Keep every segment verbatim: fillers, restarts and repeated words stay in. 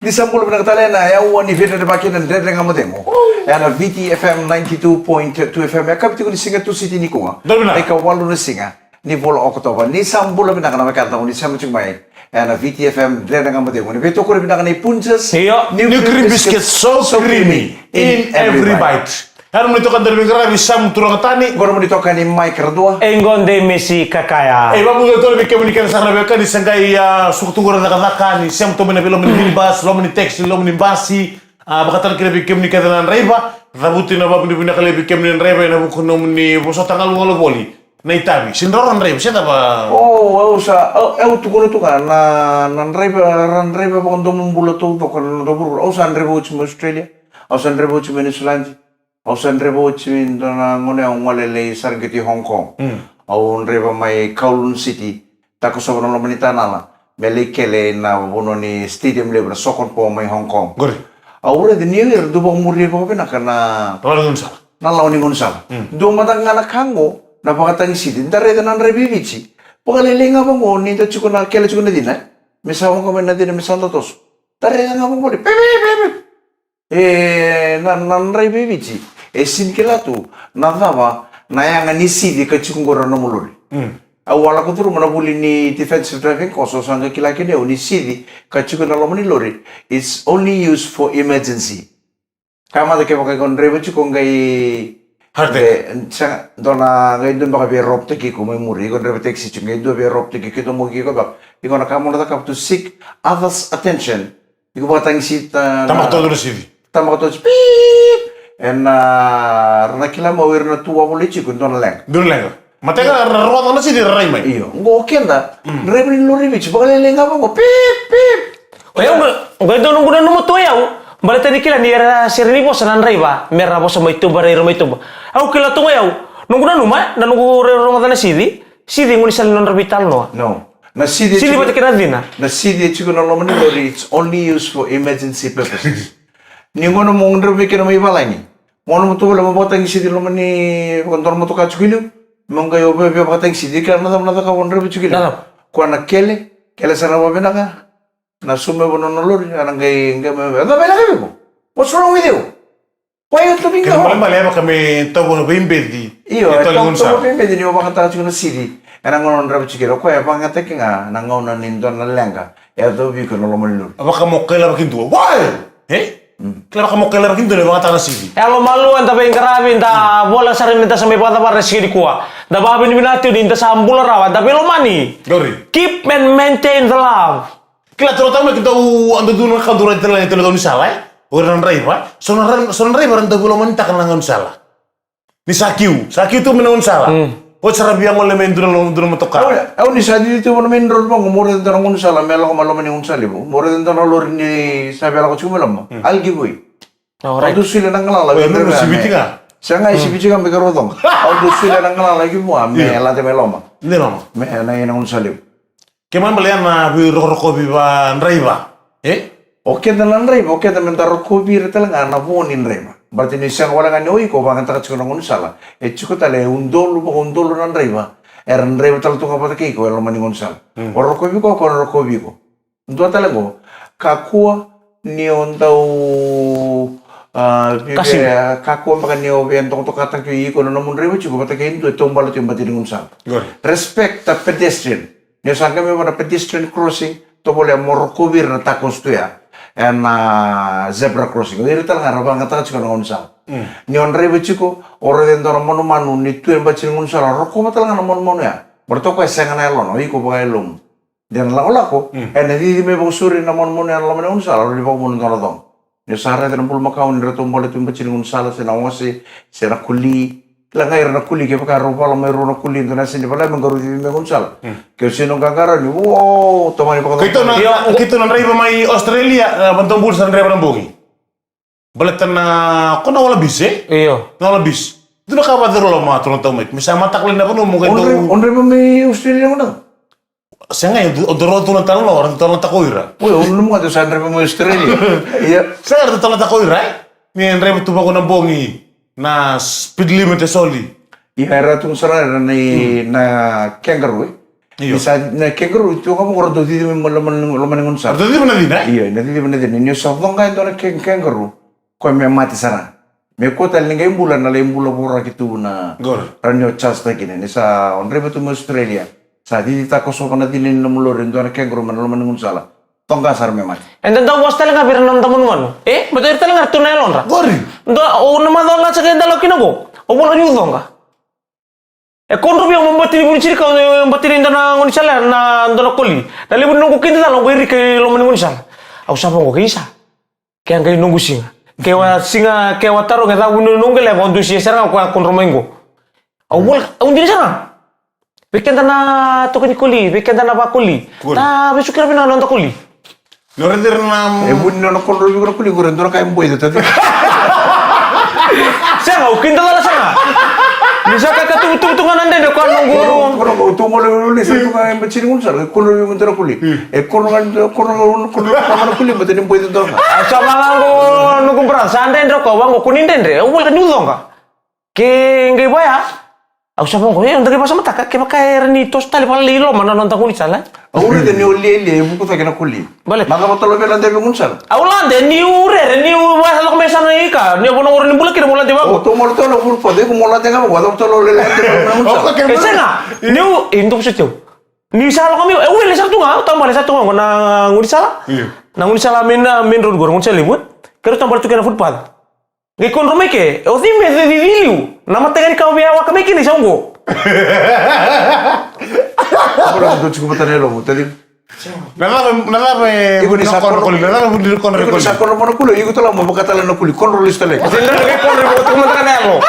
Ni sa bula vinaka tale ena aua ni veidredrevaki na Dredre Ga Mo Cegu. Ena V T F M ninety-two point two F M, e kavi tiko ni siga Tusiti nikua. Donu vinaka. Na ikawalu na siga ni vula o Okotova. Ni sa bula vinaka na wekada, ni sema tiko mai ena V T F M Dredre Ga Mo Cegu. Ni veitokoni vinaka na iPunjas. Io. New cream biscuits, so creamy in every bite. Era nomuni toka Dere veiqaravi Sam Turaga Tani. Qo nomuni toka ni Mike Radua. E qo Dei Mesi Kakaya. E vavuga tole vei kemuni kece sara na veiwekani sa qai, a, suka tu qori na cakacaka ni sema tu mai na veiloma ni minibus, loma ni taxi, loma ni basi. A, vakatara kina vei kemuni kece na draiva. Cavuti na vavunivinaka levu vei kemuni na draiva ena vuku nomuni vosota galugalu voli. Na itavi. Sega ni rawa na draiva, se cava? O, au sa, au, au tukuna tu ga na, na draiva, na draiva vakadomobula taucoko na noda vuravura. Au sa draiva oti mai Australia. Au sa draiva oti mai Niusiladi. Au sa draiva oti mai dua na gauna au gole lai sara qi tu i Hong Kong. Mm. Au draiva mai Kowloon City, takosova na loma ni tanala me lai kele na vanua ni stadium levu na Soccer Bowl mai Hong Kong. Qori. Au raica ni o ira dau vakamuri vakavinaka na lawa ni gaunisala. Na lawa ni gaunisala. Mm. Dua mada ga na ka qo na vakatagisidi. Da raica na draiva i Viti. Vakalailai ga vaqo ni da tiko na kele tiko na cina, e? Me sa waqa mai na cina me sa da toso. Da raica ga vaqo le pepe, pepe. E, na, na draiva i Viti e sega ni kila tu na cava na yaga ni sici ka tiko qori na nomu lori. Mm. Au a lako curuma na vuli ni defensive driving course, au sa qai kila kina au ni sici ka tiko na loma ni lori, it's only used for emergency. Ka mata kevaka iko draiva tiko qai heart attack. E, sega, dua na qai dua beka via roptaki iko mai muri, iko draiva taxi tiko qai dua via roptaki iko, iko dua mo iko beka. Iko na ka mo na cakava to seek others attention. Iko vakatagisi ta, tabaka toka na sici. Tabaka toka, pip! Ena, ra na kila mai o ira na tu wavoliti iko, dua na leqa. Dua na leqa. Mataka ra rogoca na sici ra rai mai. Io. Qo keda, draiva ni lori Viti, vakalailai ga vaqo, pip, pip! O yau, qo e dua noqu nanuma tu o yau. Baleta ni kila ni era sere ni vosa na draiva, me ra vosa mai tuba, ra ira mai tuba. Au kila tu o yau. Noqu nanuma, na noqu rogoca na sici, sici gaunisala ni nodra veitalanoa. No. Na sici e tiko, vata kei na cina. Na sici e tiko na loma ni lori, it's only used for emergency purposes. Ni gauna mo draiva kina mai valagi, gauna mo tovolea mo vakatagisici loma ni, vakadua na motoka tiko i liu, mo qai o via vakatagisici, kila na cava na cakava o draiva tiko i liu. Na cava? Koya na kele, kele sara vakavinaka, na sumeva na nona lori, a na qai, qai mai, cava e lako vei iko? What's wrong with you? Why you doing? Kena ibalebale e vaka me tauva na veibeci. Io, e tauva na veibeci ni o vakayagataka tiko na sici. Ena gauna o draiva tiko kina, o koya e vakayagataki ga na gauna ni dua na leqa e yacovi iko ena loma ni lori. Vaka mo kaila vakadua. Why? E? Kila, vaka mo kaila vakadua ni vakayagataka na sici. Yalomalua, da veiqaravi, da vola sara me da sa mai vakacavara na siga nikua. Da vakavinavinaka tiko ni da sa bula rawa, da veilomani. Qori. Keep and maintain the love. Kila, turaga tau mai, keitou a dau dua na ka dau rai tale ga ni tale gaunisala, e? O ira na draiva, so na ra-, so na draiva era dau veilomanitaka na gaunisala. Ni sa kiu, sa kiu tu mai na gaunisala. Mm. Oti sara via gole mai dua na lo-, dua na motoka. Au, au ni sa cici tu mai na main road vaqo, mo raica dua na gaunisala me lako mai loma ni gaunisala levu. Mo raica dua na lori ni sa via lako tiko mai loma. Mm. I'll give way. Au dau solia na galala. Oi, me, me siviti ga. Sa qai siviti ga me keirau coqa. Au dau solia na galala ki vua me lade mai loma. Ni loma. Me na i na gaunisala levu. Ke mani baleta na veirokorokovi vakadraiva, e? O keda na draiva, o keda me da rokovi ira tale ga na vo ni draiva. Baleta ni sega wale ga ni o iko vakayagataka tiko na gaunisala. E tiko tale e udolu vakaudolu na draiva era draiva tale tu ga vata kei iko e loma ni gaunisala. Mm. O rokovi iko, ko rokovi iko. Dua tale qo, kakua ni o dau, a, kakua beka ni o via dokadokataka iko na nomu draiva tiko vata kei dua e taubale tu e bati ni gaunisala. Qori. Respect the pedestrian. Ni o sa qai mai vua na pedestrian crossing, tovolea mo rokovi ira na takosi tu ya ena zebra crossing. O ira tale ga era vakayagataka tiko na gaunisala. Mm. Ni o draiva tiko, o raica e dua na manumanu ni tu e bati ni gaunisala, rokova tale ga na manumanu ya. Baleta o koya e sega na yalona, o iko vakayalomu. De na lakolako, mm, ena cici mai vakasauri na manumanu ya ena loma ni gaunisala, rawa ni vakavuna dua na coqa. Ni o sa raica na bulumakau ni ratou bale tu e bati ni gaunisala, se na ose, se na kuli. Kila ga ira na kuli, kevaka rau vala mai rau na kuli, dua na yasa ni vale me qarauni mai gaunisala. Mm. Ke o sega ni qaqarauni, wow, tomani vakacava. Keitou na, io, keitou na draiva mai Australia, e, vakadua bula sa draiva na bogi. Baleta na, ko na wallabies, e? Io. Na wallabies. Dua na ka vakacegu loma, turaga tau mai. Me sa mataka lailai na vanua mo qai dau. O draiva mai Australia qo na? Sega, e, o dau raica tu na talanoa, o raica tu na talanoa tiko o ira. Oi, o nanuma ga dau sa draiva mai Australia. Ia. Sega, raica tu na talanoa tiko o ira, e? Ni draiva tu vaqo na bogi, na speed limit e soli. Ia, era tu sara era na, mm, na kangaroo, e? Io. Ni sa na kangaroo tu ga mo ratou cici mai loma ni, loma ni gaunisala. Ratou cici mai na cina, e? Io, na cici mai na cina. Ni o sa coqa e dua na ke-, kangaroo, koya me mate sara. Me kua tale ni qai bula na lai bula voraki tu na. Qori. Rawa ni o charge-taki kina. Ni sa o draiva tu mai Australia, sa cicitaka kosova na cina ni nomu lori e dua na kangaroo mai na loma ni gaunisala. Coqa sara me mate. Eda dau vosa tale ga vei ira na noda manumanu. E, baleta o ira tale ga era tu na yalodra. Qori. Dua, o na macawa ga sa qai dalo kina qo. O vola niu coqa. E kodrovi au me bati ni vuni sirika, e bati ni dua na gaunisala, na dua na koli. Na levu ni noqu kidacala, au qai rika i loma ni gaunisala. Au sa vaqo, ke isa. Ke a qai noqu siga. Ke wa siga, ke wa taroga e cava vuni noqu leqa, au dusia sara ga o koya a kodro mai qo. Au vola, au dina sara ga. Vei keda na toka ni koli, vei keda na vakoli. Koli. Na vesuki ira vinaka na noda koli. Ni o raica ira na. E vu ni nona kodrovi iko na koli, qori e dua na ka e boi, tati. Sega, au kidacala sara. Ni sa kakatuvutuvu tu ga na dredre, o koya noqu. Kono, kono, tu mole ni sa tu ga e bati ni gaunisala, e kodrovi iko dua na koli. Hmm. E kono ga, kono ga, kono ga na koli, bati ni boi tu ga. A sa vaqo noqu brother, sa dredre o koya, vaqo ko ni dredre, au voleka niu coqa. Ke qai vaya. Au sa vaqo, e, au da qai vakasamataka, kevaka era ni toso tale vakalailai i loma na noda gaunisala, e? Au raica ni o lialia e vuku cake na koli. Baleta? Na cava tale o via lade vei gaunisala? Au lade, niu rere, niu vaya sa lako mai yasana i ka, niu vanua qori ni bula kina mo lade vaqo. O tou malo tale na vuru pade, iko mo lade ga vaqo, a cava tale o lele lade vei gaunisala? E sega, niu, e, dou vosoti au. Niu sa lako mai, e, wele sa tu ga, au tabale sa tu ga, na gaunisala. Io. Na gaunisala mai na main road qori, gaunisala levu, e. Keirau tabale tu kei na footpath. Qai kodro mai ke, o cei me cici liu? Na mata ga ni ka o via waka mai kina i sa oqo. Agora dou tiko vata na yalomu, tadi. Na cava, na cava e. Iko ni sa kodro koli, na cava vuni kodro koli. Iko ni sa kodro mo na koli, iko tala mo vaka tale na koli, kodro lesu tale. Sega ni qai kodro, iko tiko mata ga na yalo.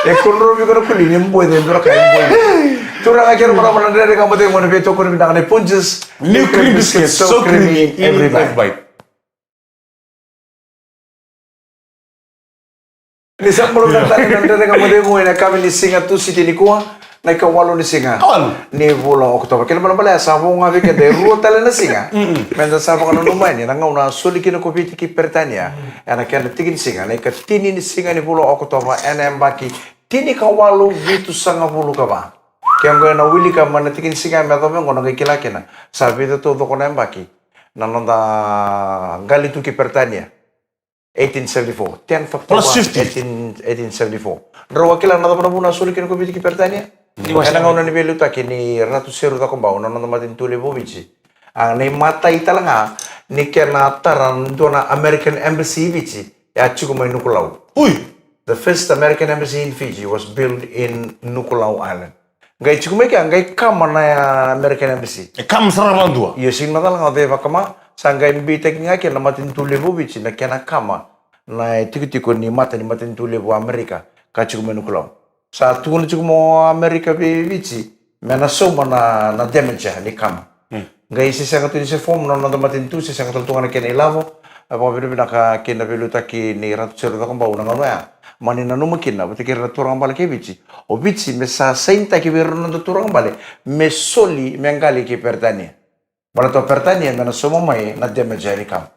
E kodro vei iko na koli, ni boi, e dua na ka e boi. Turaga kei na marama, na Dredre Ga Mo Cegu, na veitokoni vinaka nei Punjas. New cream biscuits, so creamy in every bite. Ni sa bula vinaka tale na Dredre Ga Mo Cegu ena yakavi ni siga Tusiti nikua, na ikawalu ni siga. Kawalu. Ni vula o Okotova. Kena ibalebale ya sa vo ga vei keda e rua tale na siga. Mm-mm. Meda sa vakananuma yani na gauna a soli kina ko Viti ki Peritania. Mm. Ena kena tiki ni siga, na ikatini ni siga ni vula o Okotova, ena yabaki tinikawalu vitusagavulu ka va. Ke qo ena wilika mai na tiki ni siga me yacova qo, na qai kila kina sa vica taucoko na yabaki na noda qali tu ki Peritania. Eighteen seventy-four, tenth October, plus fifty. Eighteen, eighteen seventy-four. Drau a kila na cava na vuna a soli kina ko Viti ki Peritania? Ena gauna ni veiliutaki ni Ratu Seru Cakobau na noda matanitu levu o Viti. A, na imatai tale ga ni kena tara dua na American embassy i Viti, e a tiko mai Nukulau. Ui! The first American embassy in Fiji was built in Nukulau Island. Qai tiko mai kea, qai kama na, a, American embassy. E kama sara vakadua. Io, sega ni macala ga o cei vakama, sa qai beitaki ga kina na matanitu levu o Viti na kena kama na itikotiko ni mata ni matanitu levu o Amerika ka tiko mai Nukulau. Sa tukuna tiko mai o Amerika vei Viti me na sauma na, na damage ni kama. Hmm. Qai se sega tu ni se form na noda matanitu, se sega tale tu ga na kena ilavo. E vakavinavinaka kei na veiliutaki ni Ratu Seru Cakobau na gauna oya. Mani nanuma kina vata kei ira na turaga bale kei Viti, o Viti me sa sainitaki vei ira na noda turaga bale me soli me qali ki Peritania. Baleta o Peritania me na sauma mai na damage ni kama.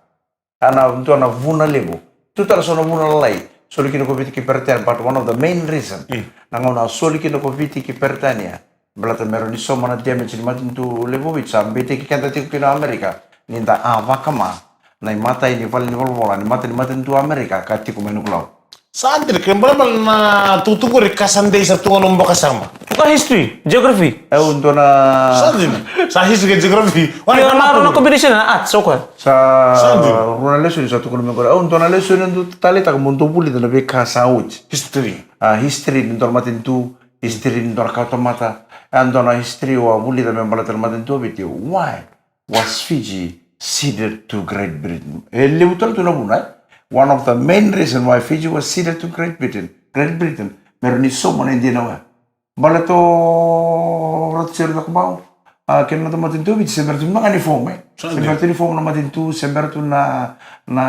A, na dua na vuna levu. Tu tale so na vuna lalai soli kina ko Viti ki Peritania, but one of the main reason, mm, na gauna a soli kina ko Viti ki Peritania, baleta me rawa ni sauma na damage ni matanitu levu o Viti, sa beitaki keda tiko kina o Amerika ni da a vakama na imatai ni vale ni volavola ni mata ni matanitu o Amerika ka tiko mai Nukulau. Sa dina, kena ibalebale na tukutuku qori ka sa dei sa tu ga nomu vakasama. Ka history, geography. Au dua na. Sa dina. Sa history kei geography. Io, na rua na combination na arts, o koya. Sa. Sa dina. Rua na lesoni sa tukuna mai qori. Au dua na lesoni au dau taleitaka mo dou vulica na veika sa oti. History. A, history ni dua na matanitu, history ni dua na kawatamata. A, dua na history au a vulica me baleta na matanitu o Viti. Why was Fiji ceded to Great Britain? E levu tale tu na vuna, e? One of the main reason why Fiji was ceded to Great Britain. Great Britain, me rawa ni sauma na idina oya. Baleta o Ratu Seru Cakobau, a, kei na noda matanitu o Viti, se bera tu na ga ni form, e? Sa dina. Se bera tu ni form na matanitu, se bera tu na, na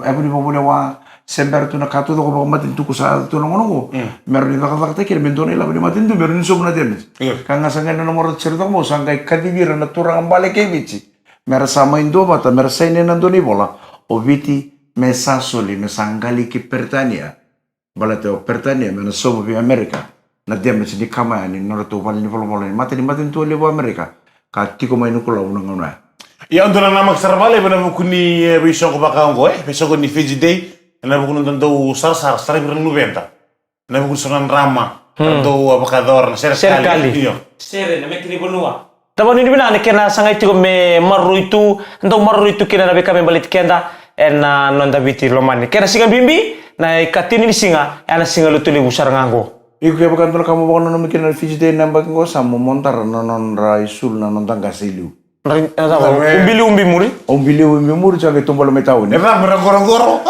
yavu ni vakavulewa, se bera tu na ka taucoko vakamatanitu ko sa yaco tu na gauna oqo. Mm. Me rawa ni cakacakataki kina me dua na ilavo ni matanitu, me rawa ni sauma na damage. Io. Ka ga sa qai na nomu Ratu Seru Cakobau, sa qai kacivi ira na turaga bale kei Viti me ra sa mai duavata, me ra saini ena dua na ivola, o Viti me sa soli me sa qali ki Peritania. Baleta o Peritania me na sauma vei Amerika na damage ni kama ya ni nodratou vale ni volavola ni mata ni matanitu levu o Amerika ka tiko mai Nukuʻalofa na gauna ya. Ia, au dau namaki sara vakalevu ena vuku ni, e, veisoqo vaka oqo, e, veisoqo ni Fiji Day, ena vuku ni noda dau sarasara, sara vei ira na luveda. Ena vuku ni so na drama, hmm, dau a vakayacora na serekali. Serekali. Io. Sere, na meke ni vanua. Tavani ni vinaka ni kena sagai tiko me maroroi tu, dau maroroi tu kina na veika me baleti keda, ena noda Viti lomani. Kena siga bibi, na ikatini ni siga, ena siga lotu levu sara ga oqo. Iko kevaka dua na ka mo vakananumi kina na Fiji Day na yabaki oqo, sa mo modara na nodra isulu na noda qase i liu. Ra, e, sa, e, ubili ubi muri. Ubili ubi muri, sa qai tubale mai tauni. E cava, ra gorogoro.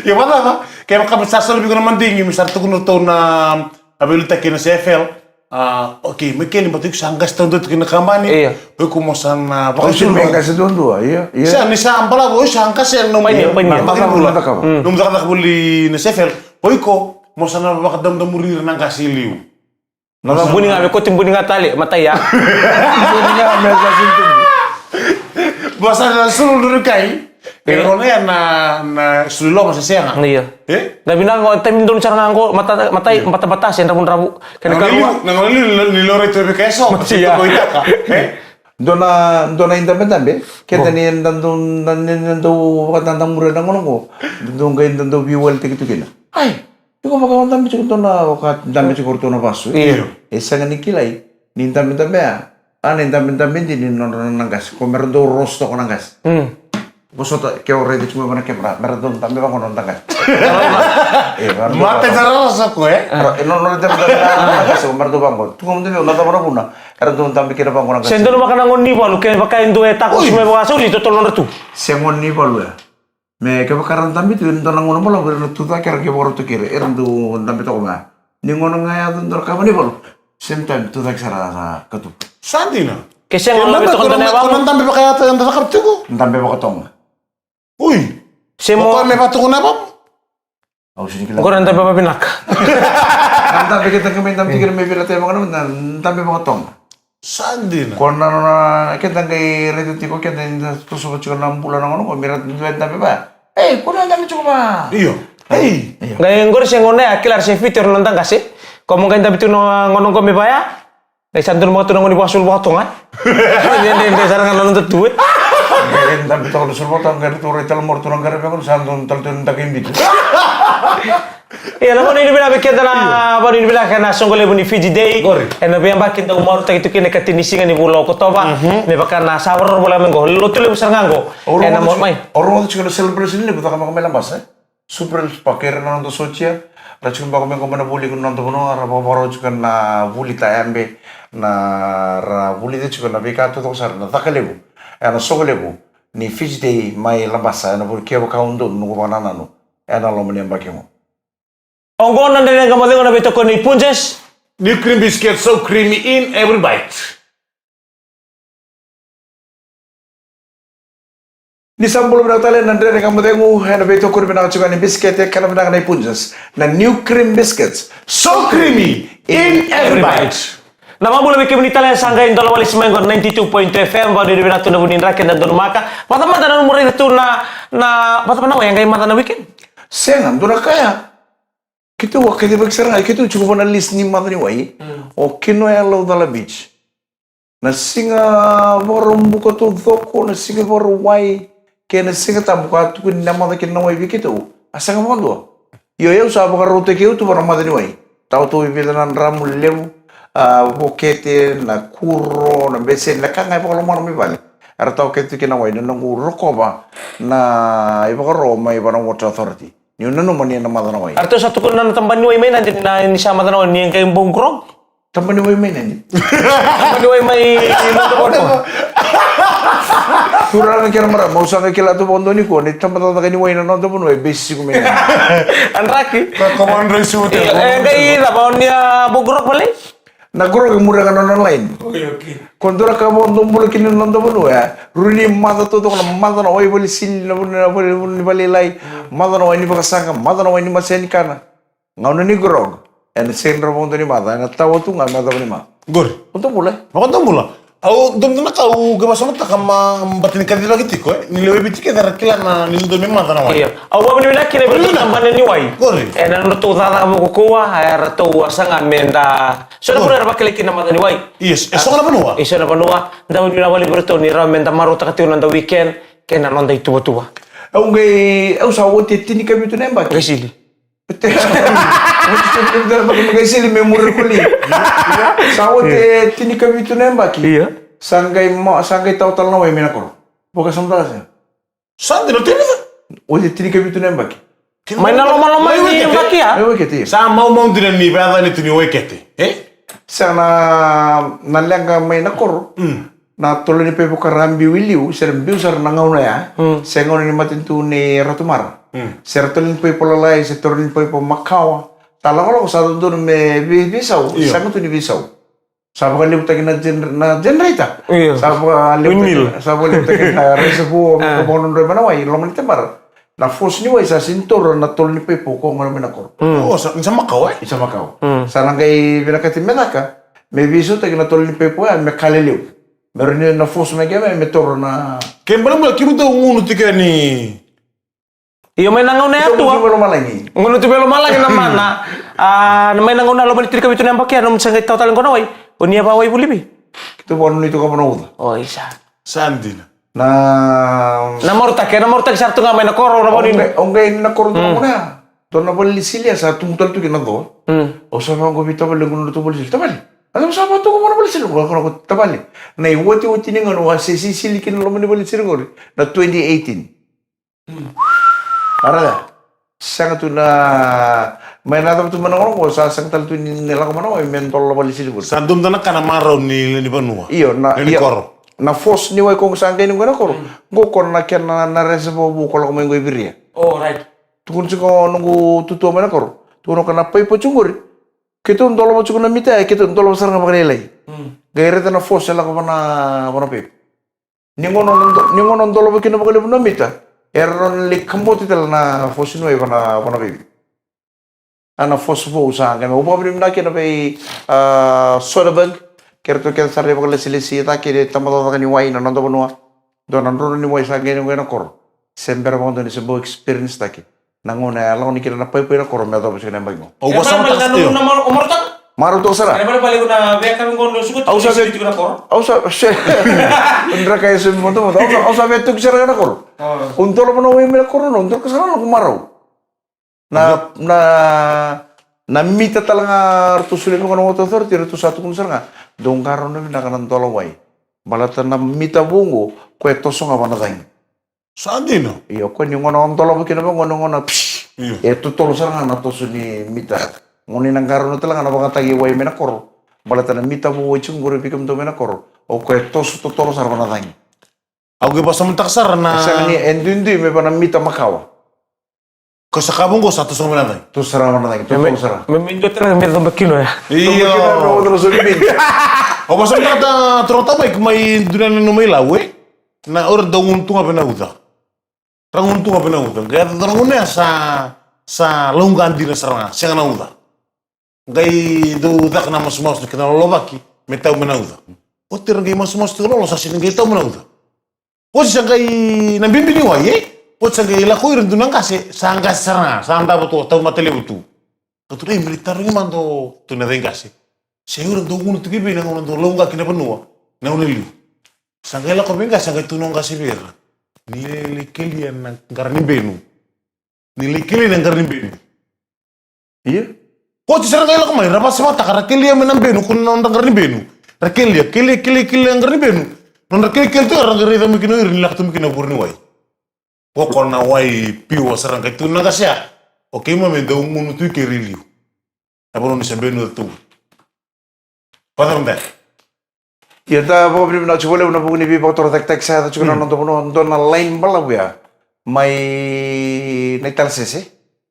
Ia, vacava, kevaka me sa soli vei iko na madigi, me sa ra tukuna ratou na, a, veiliutaki na C F L. A, okay, Maikeli, baleta iko sa qase taudua tiko na kabani. Io. O iko mo sa na, a, vakasulu. Au sa qase duadua, io, io. Sa, ni sa balavu, o sa qase na nomu, painia, painia, na cakacaka voli na C F L. O iko mo sa na vakadamudamuri ira na qase i liu. Na buni ga, me koti buni ga tale, matai ya. Buni ga, me sa sulu tu. Basa na sulu duri kai. Io. Kena gauna ya na, na sulu loma se sega. Io. E? Na vinaka qo, taimi donu sara ga qo, mata, matai, io, batabata se dravudravu. Kena gauna karua. Na gauna ni, ni, ni lori tu vei keso. Matai ya. Ko itaka. E? Dua na, dua na idabedabe. Keda ni da dau, da ni, da dau vakadadamuri na gauna qo. Da dau qai da dau veiwalitaki tu kina. Ai. Iko vaka o dabe tiko dua na, o ka dabe tiko o ratou na vasu. Io. E sega ni kilai ni dabedabe ya. A, na idabedabe dina ni nodra na qase, ko me ra dau roast toko na qase. Mm. Vosota, ke o raica tiko mai vua na camera, me ra dau dabe vaqo na noda qase. E, me ra dau, mate dabe, sa roast toko, e? Ra, e, no, nodra dabedabe na, na qase, ko me ra dau vaqo. Tukuna mada vei au na cava na vuna era dau dabe kina vaqo na qase. Se donu vaka na gone ni valu, kevaka e dua e takoso mai vakasauri, totolo nodra tu. Se gone ni valu ya. Me kevaka era dabe tu ena dua na gauna balavu, era na tucake, era qai vakarautaki ira, era dau dabe toka ga. Ni gauna ga e yaco e dua na ka vakanivalu, same time tucake sara, sa katuba. Sa dina. Ke sega, e, na mada, toka ko na, na, ko na dabe vakayaca eda cakava tiko. Dabe vakatoga. Ui. Se mo, o koya me vakatoga na yavamu. Au sega ni kila. Qori na dabe vakavinaka. Na dabe keda qai mai dabe tiko kina mai Viti, na dabe vakatoga. Sa dina. Ko na nona, keda qai raica tiko, keda ni da tosova tiko na bula na gauna qo, me ra dua e dabe vaya. Ei, ko na dabe tiko va. Io. Ei. Io. Qai qori se gauna ya, kila ra se fiti ira na noda qase. Ko mo qai dabe tiko na gauna qo me vaya. Qai sa donu mada tu na gauna ni vakasulu vakatoga. Dredre sara ga na noda tu, e. Qai dabe toka na sulu vakatoga, qai ratou rai tale mai ratou na qaravi, sa donu tale tu na dakai bitu. Ia, na vakanuinui vinaka vei keda na, io, vakanuinui vinaka ena soqo levu ni Fiji Day. Qori. Ena veiyabaki dau marautaki tu kina ena ikatini ni siga ni vula o Okotova. Mhm. Me vaka na sa vakarau voleka mai qo. Lotu levu sara ga qo. Ena mo-, mai. Au rogoca tiko na celebration levu caka mai Labasa, e? Super Bowl, kei ira na noda sotia. Ra tiko beka mai qo mai na vuli ena noda vanua, ra vakavakarau tiko na vuli tayabe. Na ra vulica tiko na veika taucoko sara, na caka levu. Ena soqo levu ni Fiji Day mai Labasa, ena vuli kevaka au donu, noqu vakanananu. Ena loma ni yabaki qo. Oqo na Dredre Ga Mo Cegu ena veitokoni nei Punjas. New cream biscuit, so creamy in every bite. Ni sa bula vinaka tale na Dredre Ga Mo Cegu ena veitokoni vinaka tiko ni bisikete, kena vinaka nei Punjas. Na New Cream Biscuits, so creamy in every bite. Na vakabula vei kemuni tale sa qai dola wale si mai qo na ninety-two point two F M, vakanuinui vinaka tu na vu ni draki eda donumaka. Vata mada na nomu raica tu na, na, vata mada na wai e qai maca na weekend. Sega, dua na ka ya. Keitou a kacivaki sara ga, keitou tiko vua na list ni maca ni wai. Mm. O Kinoya, Laucala Beach. Na siga Vakaraubuka taucoko, na siga Vakarauwai, kei na Sigatabu ka tukuni na maca kina na wai vei keitou. A sega vakadua. Io, au sa vakarautaki au tu vua na maca ni wai. Tawa tu e vica na dramu levu, a, vokete, na kuro, na beseni, na ka ga e vakalomana mai vale. Era tawa kece tu kina na wai, na noqu rokova na ivakaro mai vua na Water Authority. Niu nanuma ni na maca na wai. Eratou sa tukuna na tabana ni wai mai Nadi ni sa maca na wai ni qai bau grog. Tabana ni wai mai Nadi. Tabana ni wai mai Nadi. Turaga kei na marama, au sa qai kila tu vakadua nikua ni tabacakacaka ni wai na noda vanua e base tiko mai Nadi. Andraki. Ka komandra i Suva. Io, e qai cava, o ni a bau grog vale? Na grog e muria ga na nona line. Oi, okay. Ko dua na ka vakadobula kina na noda vanua ya. Rui ni maca taucoko na maca na wai, vale sili na vanua, vale, vale lailai. Mm. Maca na wai ni vakasaqa, maca na wai ni masea ni kana. Gauna ni grog. Ena sega ni rawa vakadua ni maca, ena tawa tu ga me yacova ni maca. Qori. Vakadobula, e? Vakadobula. Au dua na ka au qai vakasamataka, ma bata ni kacivaki tiko, e, ni lewe Viti kece era kila na ni dua me maca na wai. Io. Au vakavinavinaka kina vei iratou na tabana ni wai. Qori. E, na nodratou cakacaka vakaukauwa, e, ratou a saga me da. So na vanua era vakilai kina na maca ni wai. Io, e so na vanua. E so na vanua. Da vakavinavinaka vei iratou ni rawa me da marautaka tiko na noda weekend kei na noda ituvatuva. Au qai, au sa oti e tinikavitu na yabaki. Qai sili. Qai sili me muri koli. Sa oti e tinikavitu na yabaki. Io. Sa qai ma, sa qai tawa tale na wai mai na koro. Vakasamataka sega. Sa dina, tini. Oti e tinikavitu na yabaki. Mai na lomaloma ni yabaki ya. Mai wai kete, io. Sa maumau dina ni vayacani tu ni wai kete, e? Sa na, na leqa mai na koro. Mm. Na tolo ni paipo ka ra biu i liu, se ra biu sara na gauna ya. Mm. Se gauna ni matanitu nei Ratu Mara. Mm. Se ra tolo ni paipo lalai, se tolo ni paipo makawa. Talakolako sa dodonu me vei, veisau, io, sega tu ni veisau. Sa vakalevutaki na gen-, na generator. Io. Sa vakalevutaki, windmill, sa vakalevutaki na reservoir, ah, ko bono dro mai na wai, loma ni tabara. Na force ni wai sa sini toro na tolo ni paipo ko gona mai na koro. Mm. O, sa, ni sa makawa, e? Ni sa makawa. Mm. Sa na qai vinakati me caka, me veisautaki na tolo ni paipo ya, me ka lelevu. Me rawa ni na force mai ke me, me toro na. Ke balabala, kemudou gunu tiko ni. Io, mai na gauna ya tu. Gunu tu vei lomalagi. Gunu tu vei lomalagi na mana. A, na mai na gauna loma ni tinikavitu na yabaki ya, nomu sa qai tawa tale qo na wai. O ni a vawai voli vei. Keitou vakananumi toka vua na uca. O, isa. Sa dina. Na, na marutaki, na marutaki sara tu ga mai na koro, na vani. O qai, o qai na koro tu ga ya. Dua na vale ni sili ya sa tubu tale tu kina na co. Mm. Au sa vaqo vei tavale qo na nodratou vale ni sili. Tavale. A sa vatuka vua na vale ni sili. Qo na tavale. Na iotioti ni gauna au a se sisili kina loma ni vale ni sili qori. Na twenty eighteen. Mm. Ara ya. Sega tu na, mai na cava tu mai na gauna qo, sa sega tale tu ni, ni lako mai na wai me dola vale ni sili qori. Sa dua na ka na marau ni, ni vanua. Io, na, ni, io, koro. Na force ni wai ko sa qai ni qo na koro. Mm. Qo ko na kena na reservoir vou ko lako mai qo i Viria. Oh, right. Tukuna tiko noqu tutua mai na koro. Tukuna ko na paipo tiko qori. Keitou dolava tiko na mita, keitou dolava sara ga vakalailai. Mm. Qai raica na force e lako vana, vana paipo. Ni gauna, ni gauna dolava kina vakalevu na mita, era na lai kaboti tale na force ni wai vana, vana veivi. A na force vou sa qai me, au vakavinavinaka kina vei, a, Soderberg, kei ratou kece sara na ivakalesilesi, e cake ni tabacakacaka ni wai na noda vanua. Dua na drona ni wai sa qai ni qai na koro. Se bera vakadua ni se bau experience taki. Na gauna e lako ni kina na paipai na koro me yacova tiko na yabaki qo. Au vakasamataka tiko. Marau toka sara. Au sa via, au sa, se, draka e se motomoto. Au sa, au sa via toki sara ga na koro. Au dolava na wai mai na koro, au dolava sara ga na noqu marau. Na, na, na mita tale ga ratou solia mai ko na Water Authority, ratou sa tukuna sara ga. Dou qarauna vinaka na dola wai. Baleta na mita vou qo, ko e toso ga vana cagi. Sa dina. Io, ko ni gauna o dolava kina vaqo, ni gauna, psh, io, e totolo sara ga na toso ni mita. Gauna ni na qarauna tale ga na vakayagataki wai mai na koro. Baleta na mita vou e tiko qori vei kemudou mai na koro. O koya e toso totolo sara vana cagi. Au qai vakasamataka sara na. E sega ni, e duidui me vaka na mita makawa. Ko sa ka vaqo sa toso ga vana cagi. Toso sara vana cagi, totolo sara. Me, me dua tale me coba kino ya. Io. Coba kino ya, me coba kino ya. Au vakasamataka turaga tamai mai dua na nona mai Lau, e. Na o ira dau gunu tu ga vei na uca. Ra gunu tu ga vei na uca. Qai yaco na gauna ya sa, sa lauqa dina sara ga, sega na uca. Qai dau caka na masumasu kei na lolovaki me tau mai na uca. Oti ra qai masumasu tiko lolo, sa sega ni qai tau mai na uca. Oti sa qai na bibi ni wai, e? Oti sa qai lako ira dua na qase, sa qase sara ga, sa davo tu, tau mata levu tu. Ka tu, ei, me lai tarogi mada o tu na cei qase. Se o ira dau gunu tu ki vei na gauna dau lauqa ki na vanua, na gauna liu. Sa qai lako vei qase, sa qai tukuna o qase vei ira. Ni lai kelia na qara ni benu. Ni lai kelia na qara ni benu. Ia. Oti sa ra qai lako mai, ra vakasamataka, ra kelia mai na benu, ko na nodra qara ni benu. Ra kelia, kelia, kelia, kelia na qara ni benu. Nodra kelikeli tu, ra qai raica mai kina o ira ni lako tu mai kina vure ni wai. Ko ko na wai piua sara qai tu na qase ya. O keimami e dau gunu tu i ke i liu. Na vanua ni sa benu tu. Father Mbena. Ia, da vakavinavinaka tiko vakalevu na vuku ni veivakatorocaketaki sa yaco tiko na noda vanua, dua na line balavu ya. Mai Naitalasese.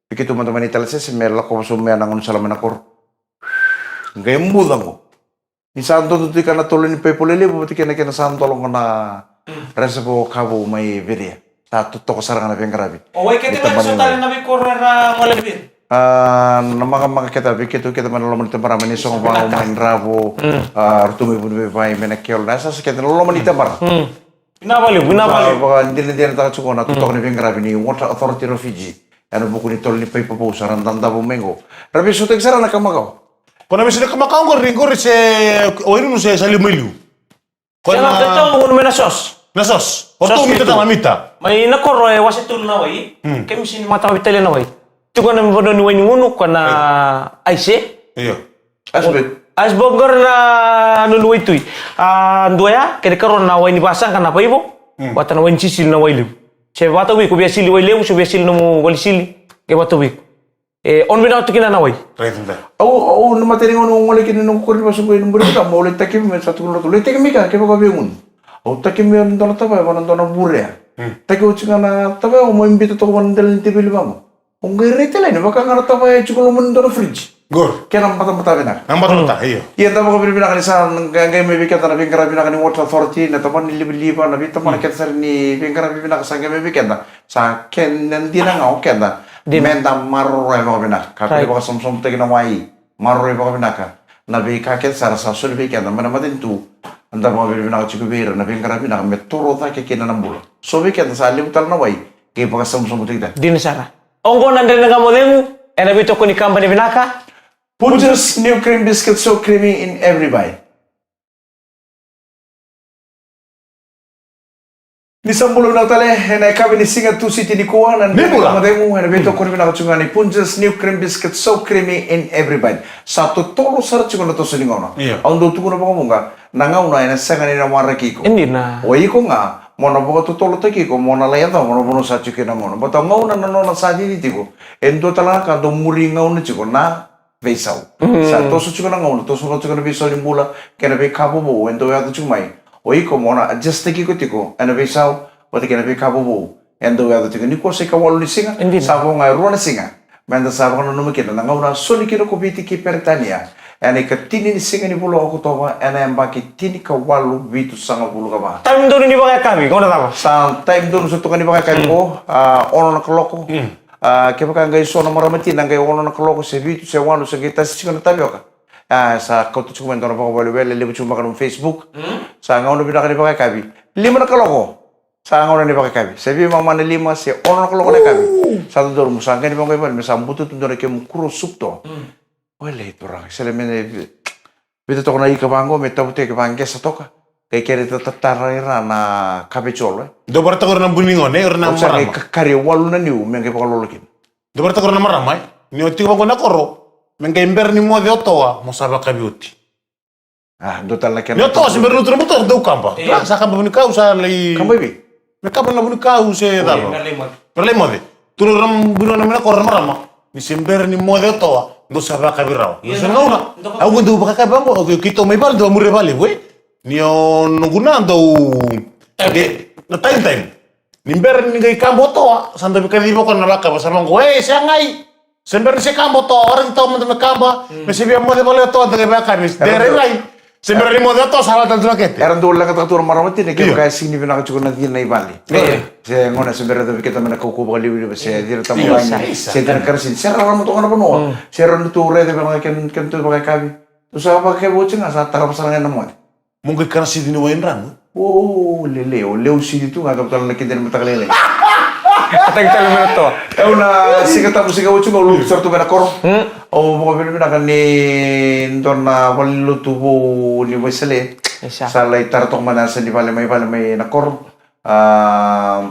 Vei keitou mada mai Naitalasese, me lako vasu mai na gaunisala mai na koro. Qai buca qo. Ni sa dodo tu i ka na tolo ni paipo lelevu, vata kei na kena sa dolo qo na reservoir ka vou mai Veria. Sa totoka sara ga na veiqaravi. O wai kete ga so tale na veikoro era gole vei ira. A, na makamaka kece vei keitou kece mai na loma ni tabara, mai na isogo vau, mai Dravo, a, ratou mai Vunivaivai, mai na Kelo, na yasayasa kece na loma ni tabara. Vinaka vakalevu, vinaka vakalevu. Vakadinadinataka tiko na totoka ni veiqaravi ni Water Authority of Fiji ena vuku ni tolo ni paipa vou sa ra dadavu mai qo. Ra veisautaki sara na ka makawa. Ko na veisau ni ka makawa qori, qori se o Wainunu se sa liu mai liu. Ko na, sega, na tau gunu mai na source. Na source. O ratou mita tale na mita. Mai na koro e wase tolu na wai. Kemisi ni mataka vei tale na wai. Tiko na vanua ni wai ni gunu ko na ice. Io. Iceberg. Iceberg qori na nunu waitui. A, dua ya, kena ikarua na wai ni vasaqa na vaivo. Vata na wai ni sisili na wai levu. Se vakatauvi iko via sili wai levu, se via sili nomu wali sili. Ke vakatauvi iko. E, o na vinaka tu kina na wai. Right, right. Au, au na matani gauna au gole kina na noqu koro ni vasu qo ena Bureka, au lai taki mai, sa tukuna ratou, lai taki mai ka, kevaka via gunu. Au taki mai na dua na tavaya, vaka na dua na vurea. Taki oti ga na tavaya, au mai biuta toka vaka na dela ni teveli vaqo. Au qai rai tale ni vaka ga na tavaya e tiko loma ni dua na fridge. Qori. Kena batabata vinaka. Na batabata, io. Ia da vakavinavinaka ni sa qai, qai mai vei keda na veiqaravi vinaka ni Water Authority, na tabana ni livaliva, na veitabana kece sara ni veiqaravi vinaka sa qai mai vei keda. Sa kena dina ga o keda. Dina. Meda maroroya vakavinaka. Kakua ni vakasamusamutaki na wai. Maroroi vakavinaka na veika kece sara sa soli vei keda mai na matanitu. Da vakavinavinaka tiko vei ira na veiqaravi vinaka me toro cake kina na bula. So vei keda sa levu tale na wai, qai vakasamusamutaki tale. Dina sara. Oqo na Dredre Ga Mo Cegu ena veitokoni kabani vinaka Punjas New Cream Biscuit, so creamy in every bite. Ni sa bula vinaka tale ena yakavi ni siga Tusiti nikua, na Dredre Ga Mo Cegu ena veitokoni vinaka tiko ga ni Punjas New Cream Biscuit, so creamy in every bite. Sa totolo sara tiko na toso ni gauna. Io. Au dau tukuna vakavuqa, na gauna ena sega ni na waraki iko. E dina. O iko ga mo na vakatotolotaki iko, mo na lai yacova na vanua sa tiko kina na gauna. Baleta o gauna na nona sa cici tiko, e dua tale na ka dau muri gauna tiko, na veisau. Sa toso tiko na gauna, toso ga tiko na veisau ni bula kei na veika vovou e dau yaco tiko mai. O iko mo na adjust-taki iko tiko ena veisau vata kei na veika vovou e dau yaco tiko. Nikua sa ikawalu ni siga, sa vo ga e rua na siga meda sa vakananuma kina na gauna a soli kina ko Viti kei Peritania ena ikatini ni siga ni vula o Okotova ena yabaki tinikawalu vitusagavulu ka va. Taimi donu ni vakayakavi, gauna cava? Sa taimi donu sa toka ni vakayakavi ko, a, ono na kaloko. A, kevaka qai so na marama tina qai ono na kaloko se vitu se walu se qai tasi tiko na tavioka. A, sa kauta tiko mai dua na vakawelewele levu tiko beka na Facebook. Sa gauna vinaka ni vakayakavi. Lima na kaloko. Sa gauna ni vakayakavi. Se veimama na lima se ono na kaloko na yakavi. Sa dodonu mo sa qai ni vaqo i vale me sa butu tu dua na kemu kuro supu to. Wele turaga. Sele me Vita toka na ika vaqo me tavutaki vaqesa toka. Qai kere ta tatara ira na kavejolo, e. Dou varataka ira na buni gone, ira na marama. Qai kakari e walu na niu me qai vakalolo kina. Dou varataka ira na marama, e. Ni o tiko vaqo na koro, me qai bera ni moce o toa, mo sa vakavi oti. A, dou tale na kena. Ni o toa se bera ni lutu na butoka, dou kaba. Sa kaba vuni kau sa lai. Kaba i vei? Me kaba na vunikau se cava. Mera lai moce. Mera lai moce. Tukuna ira na vuniwai na mai na koro na marama. Ni se bera ni moce o toa, dou sa vakayakavi rawa. Ia, sa na gauna. Au qo dou vakayakavi vaqo, au keitou mai vale dou a muria vakalevu, e. Ni o noqu na dou. Na time time. Ni bera ni qai kaba o toa, sa dau veikacivi vaka na vakayakavi sa vaqo, e, segai. Se bera ni se kaba o toa, ora ni toa mada me kaba, me se via moce vale o toa, da qai vakayakavi, de rairai. Se bera ni moce o toa, sa lata tu na kete. Era dau leqataka tu na marama tina, kevaka e sega ni vinaka tiko na cina i vale. Se gone se bera ni vei keda me na kaukauwa vakaliuliu, se cina tabu, se cina karasini, se rarama toka na vanua. Se ra na tu raica vei na kena, kena tu vakayakavi. Tu sa vakayakavi oti ga, sa tarava sara ga na moce. Mo qai kana sici ni wai drano. O, lele, o leu sici tu ga, ka tale na kede ni mataka lailai. Ataki tale mai na toa. Au na siga tabu siga oti ga, au lutu sara tu mai na koro. Au vakavinavinaka ni dua na valenilotu vou ni Waisale. Sa lai tara toka mai na yasa ni vale mai, vale mai na koro. A,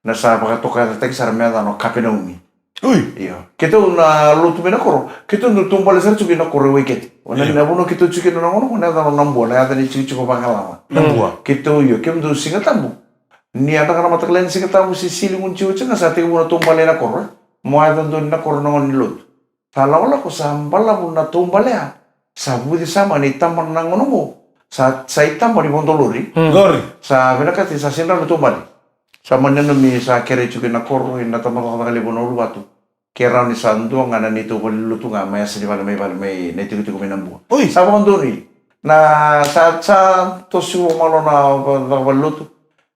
na sa vakatokayacataki sara me yacana o Kapenaumi. Ui. Io. Keitou na lotu mai na koro. Keitou dau taubale sara tiko ina koro e Waikete. O na vanua keitou tiko kina na gauna qo na yacana o Nabua, na yaca ni tikotiko vakalala. Nabua. Keitou, io, keitou dau Siga Tabu. Ni yadraka na mataka lailai ni Siga Tabu se sili gunu tiko ga sa tekivu na taubale ina koro, e. Mo yaco donu ina koro na gauna ni lotu. Sa lakolako sa balavu na taubale ya. Sa vuci sara mai na itaba na gauna qo. Sa, sa itaba ni vodo lori. Lori. Sa vinakati sa sega ni rawa na taubale. Sa mani nanumi sa kerei tiko ina koro, ina tabacakacaka levu na uluvatu. Ke rawa ni sa dua ga na neitou valenilotu ga mai yasa ni vale mai, vale mai na itikotiko mai Nabua. Oi. Sa vakadonui. Na sa, sa toso tiko malo na va, va, valenilotu.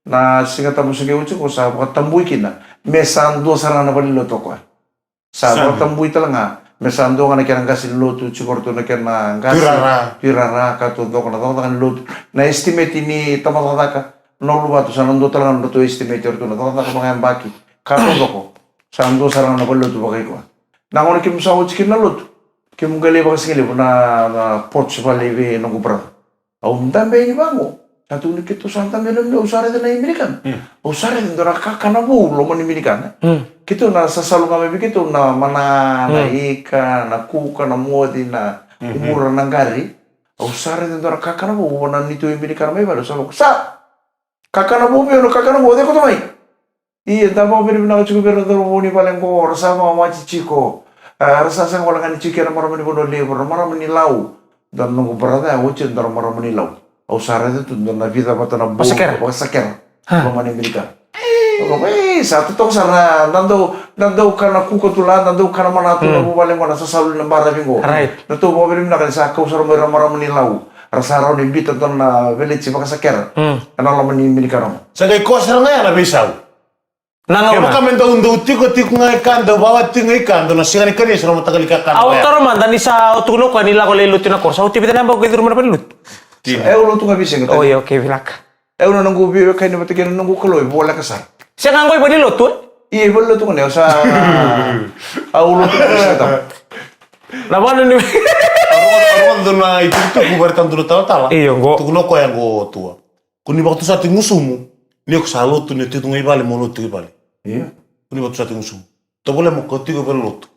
Na Siga Tabu sa qai oti qo sa vakatabui kina me sa dua sara ga na valenilotu o koya. Sa vakatabui tale ga me sa dua ga na kena qase ni lotu, tiko ratou na kena qase, tuirara, ka taucoko na cakacaka ni lotu. Na estimate ni tabacakacaka na Uluvatu sa na dua tale ga na ratou estimate ratou na cakacaka vakayabaki ka taucoko. Sa dua sara ga na valenilotu vakaikoya. Na gauna kemu sa oti kina na lotu, kemu qai lai vakasigalevu na, na porch vale vei noqu brother. Au dabe yani vaqo. Sa tukuni keitou sa dabe na, au sa raica na iminikana. Au sa raica dua na kakana vou loma ni minikana. Keitou na sasalu ga mai vei keitou na mana, na ika, na kuka, na moci, na umura, na qari. Au sa raica dua na kakana vou na neitou iminikana mai vale, au sa vaka, sa kakana vou vei au na kakana vou, o cei koto mai? Ia, da vakavinavinaka tiko vei ira na cauravou ni vale qo, ra sa vakawati tiko. A, ra sa sega wale ga ni tiko kei na marama ni Vanua Levu, na marama ni Lau. Dua na noqu brother ya oti e dua na marama ni Lau. Au sa raica tu dua na vica vata na boat vakasakera. Vakasakera. Loma ni Amerika. Au vaka, e, sa totoka sara, da dau, da dau kana kuka tu la, da dau kana mana tu na vuvale qo na sasalu na baravi qo. Right. Ratou vakavinavinaka ni sa kau sara mai ira marama ni Lau. Ra sa rawa ni biuta dua na village vakasakera. Ena loma ni Amerika qo. Sa qai koya sara ga ya na veisau. Na gauna. Kevaka me dau, dau tiko, tiko ga i ka, dau vawa tiko ga i ka, dau na siga ni kania sa na mataqali kakana. Au taura mada ni sa o tukuna o koya ni lako lai lotu na koro. Sa oti vica na yabaki o curu mai na valenilotu? Tini. E, au lotu ga veisiga. O, io, okay, vinaka. E, au na noqu veiwekani vata kei na noqu Kalou e voleka sara. Sega qo i valenilotu, e? Io, i valenilotu ga, ne, au sa, au lotu ga veisiga. Na vanu ni. Au rogoca, au rogoca dua na itukutuku vata na dua na talatala. Io, qo. Tukuna o koya qo, Tua. Ko ni vakatusa tiko gusumu, ni ko sa lotu, ni o tiko ga i vale, mo lotu tiko i vale. Io. Ko ni vakatusa tiko gusumu. Tovolea mo kauta tiko i valenilotu.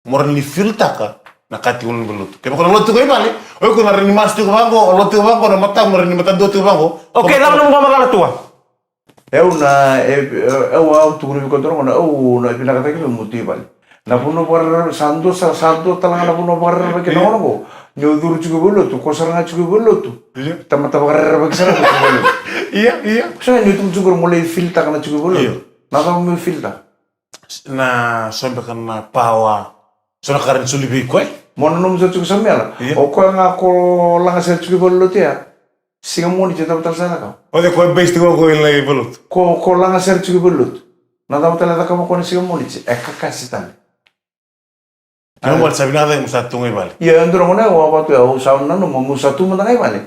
Mo rawa ni feel-taka na ka tiko na valenilotu. Kevaka o na lotu tiko i vale, o iko na rawa ni masu tiko vaqo, o lotu tiko vaqo, na matamu na rawa ni matadua tiko vaqo. Okay, cava nomu vakamacala, Tua? Au na, e, e, au, au tukuna vei iko tiko qo na, au na vinakataki meu tu i vale. Na vanua vakarerevaki, sa dua, sa, sa dua tale ga na vanua vakarerevaki na gauna qo. Ni o curu tiko i valenilotu, ko sara ga tiko i valenilotu. Io. Tamata vakarerevaki sara ga tiko i valenilotu. Io, io. Ko sara ga ni o tu tiko qori mo lai feel-taka na tiko i valenilotu. Io. Na cava mo feel-taka? Na so beka na power. So na ka rawa ni soli vei koya. Mo nanuma sara tiko, Samuela. Io. O koya ga ko lagasere tiko i valenilotu ya. Siga Moniti, cava tale sa cakava? O cei ko base tiko qo i lai valenilotu? Ko, ko lagasere tiko i valenilotu. Na cava tale e cakava o koya na siga Moniti? E kakase tale. Kena ibalebale sa vinaka cake mo sa tu ga i vale. Ia, e dua na gauna au a vatu, au sa nanuma meu sa tu mada ga i vale.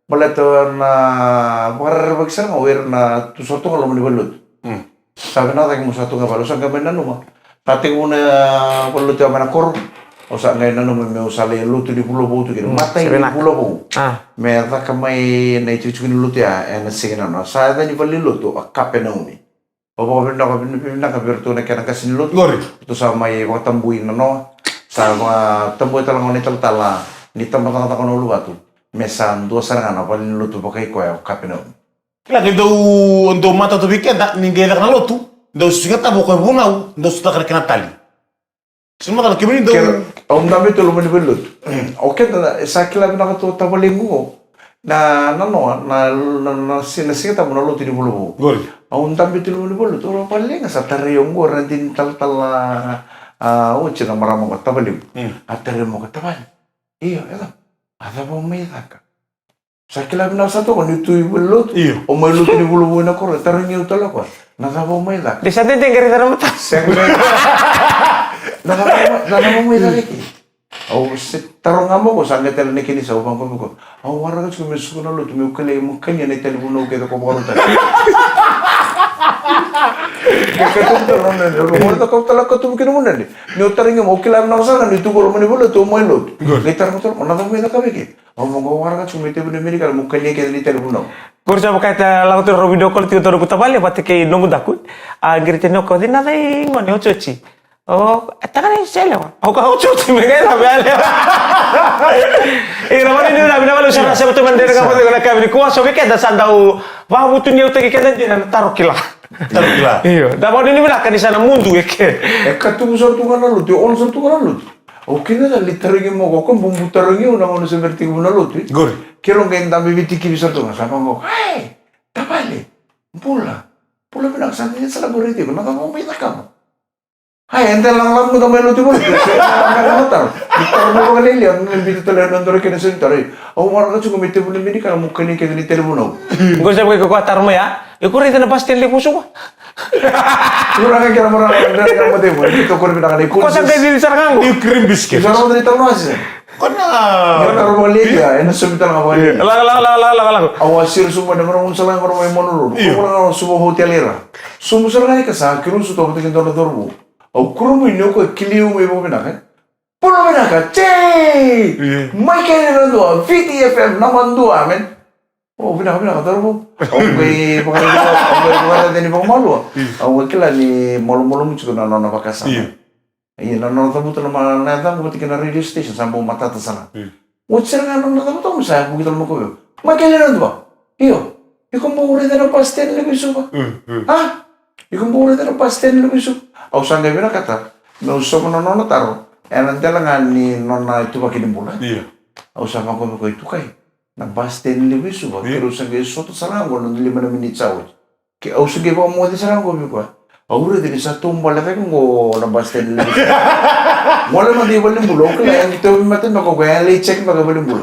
Baleta na vakarerevaki sara ga o ira na tu sara tu ga loma ni valenilotu. Mm. Sa vinaka cake meu sa tu ga i vale, au sa qai mai nanuma. Sa tekivu na valenilotu ya mai na koro. Au sa qai nanuma meu sa lai lotu ni vula vou tu kina. Mm, matai ni vula vou. Ah. Me caka mai na itikotiko ni lotu ya ena siga nanoa. Sa yaca ni valenilotu o Kapenaumi. Au vakavinavinaka, vinaka vei iratou na kena qase ni lotu. Qori. Ratou sa mai vakatabui nanoa. Sa vakatabui tale ga o na italatala ni tabacakacaka na Uluvatu. Me sa dua sara ga na valenilotu vakaikoya o Kapenaumi. Kila, ke dau, dau matata vei keda, ni qai caka na lotu, dau Siga Tabu ko e vunau, dau sotaka na kena tali. Sa matata, kemuni dau. Keda, au dabe tu loma ni valenilotu. O keda, sa kila vinaka tu o tavalequ qo. Na, na noa, na, na, na si-, na Siga Tabu na lotu ni vula vou. Qori. Au dabe tu loma ni valenilotu, au valiga sa tarai au qo, ra dina talatala, a, oti na marama qo, tavalequ. Mm. A tarai au qo, tavale. Io, e cava? A cava o mai caka? Sa kila vinaka sara toka ni tu i valenilotu. Io. O mai lotu ni vula vou ena koro, e tarogi au tale o koya. Na cava o mai caka? Ni sa dede qai raica na mata. Sega. Na cava o mai, na cava o mai caka eke? Au se taroga mai o koya, sa qai tale na kena isau, au vaqo mai o koya. Au waraka tiko me suka na lotu, meu kania, meu kania na italevunau kece ko vakarautaka. Ke katuvu tale na nona, au vaqo, au cakava tale, katuvu kina mo nani. Ni o tarogi mai, au kila vinaka sara ni tu ko loma ni valenilotu, o mai lotu. Good. Qai taroga tale, na cava o mai cakava eke? Au vaqo, waraka tiko me tevu na minikana, meu kania kece na italevunau. Qori sa vaka e ta lako tu na rau video call tiko dua noqu tavale vata kei noqu daku. A qiri tani o koya, o cei na cei gone otioti? O, e tagane se yalewa. Au kaya otioti me qai cava, yalewa? Ira vakanuinui vinaka, vinaka vakalevu sara na sema tu mai na dredre ga vata na yakavi nikua. So vei keda sa dau vakavutuniyautaki keda dina na taro kila. Taro kila. Io, da vakanuinui vinaka ni sa na mudu eke. E katuvu sara tu ga na lotu, e on sara tu ga na lotu. Au kila ni lai tarogi mai o koya, bubu tarogi au na gauna se bera tekivu na lotu, e. Qori. Keirau qai dabe veitikivi sara tu ga, sa vaqo, ai, tavale, bula, bula vinaka, sa dina sara qori tiko, na cava o mai cakava? Ai, eda lagalaga mada mai lotu i valenilotu, se na taro. Ni taro mai vakalailai, au na biuta tale na dua na kena isau ni taro. Au waraka tiko me tevu na minikana, meu kania kece na italevunau. Qo sa vaka ko koya taro mai ya. E ko raica na bus stand levu o Suva? Ura ga kena maraga na kena mate mo ni tokoni vinaka na iku. Ko sa qai cili sara ga qo. New cream biscuit. Sa rau ni tau nasi. Ko na. Ko na rau vale ya, ena somi tala ga vale. Laga, laga, laga, laga, laga. Au a siro Suva na maraga un sala ga rau mai Monoro. Io. Ko na Suva hotel era. Suva sala ga ka sa kiro su tau vata kei dua na cauravou. Au kuro mai ni o koya kiliu mai vakavinaka. Pulo vinaka, tei! Io. Mai kei na dua, V T F M, namba dua, man. O, vinaka, vinaka, taro vou. Au qai vakaraica, au qai vakaraica ni vakamalua. Io. Au qai kila ni malumalumu tiko na nona vakasama. Io. Ia na nona cavuta na ma-, na yacaqu vata kei na radio station, sa bau matata sara. Io. Oti sara ga na nona cavuta, au sa vuki tale mai ko veu. Mai kele na dua. Io. Iko bau raica na bus stand levu i Suva? Io, io. A? Iko bau raica na bus stand levu i Suva? Au sa qai vinakata meu sauma na nona taro ena dela ga ni nona ituvaki ni bula. Io. Au sa vaqo me ko itukai. Na bus stand levu i Suva, io, keirau sa qai sota sara ga qo na lima na miniti sa oti. Ke au sa qai vakamoce sara ga qo vei koya. Au raica ni sa taubale cake qo na bus stand levu i Suva. Gole mada i valenibula, au kila, e qai tauvimate beka o koya, e lai check beka i valenibula.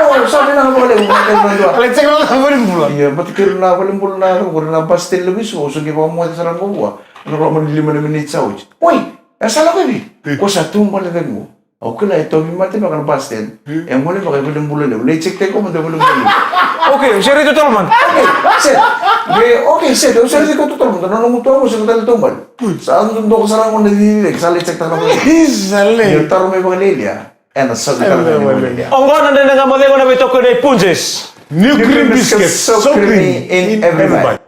O, sa vinaka vakalevu, mate na dua. Lai check beka i valenibula. Ia, mate keirau na valenibula na, qori na bus stand levu i Suva, au sa qai vakamoce sara ga qo vua. Na loma ni lima na miniti sa oti. Oi, e sa lako i vei? Io. Ko sa taubale cake qo. Au kila e tauvimate beka na bus stand. Io. E gole beka i valenibula levu. Lai check tiko mada i valenibula levu. Okay, sere totolo mada. Okay, sere. Ke, okay, sere. Au sere tiko totolo mada. Na noqu tubu au sere tale taubale. Sa dodoko sara qo na cici, sa lai check taka na valenibula. Isa le. Io, taro mai vakalialia. Ena sa taro mai vakalialia. Oqo na dredre ga mo cegu na veitokoni nei Punjas. New cream biscuits, so creamy in every bite.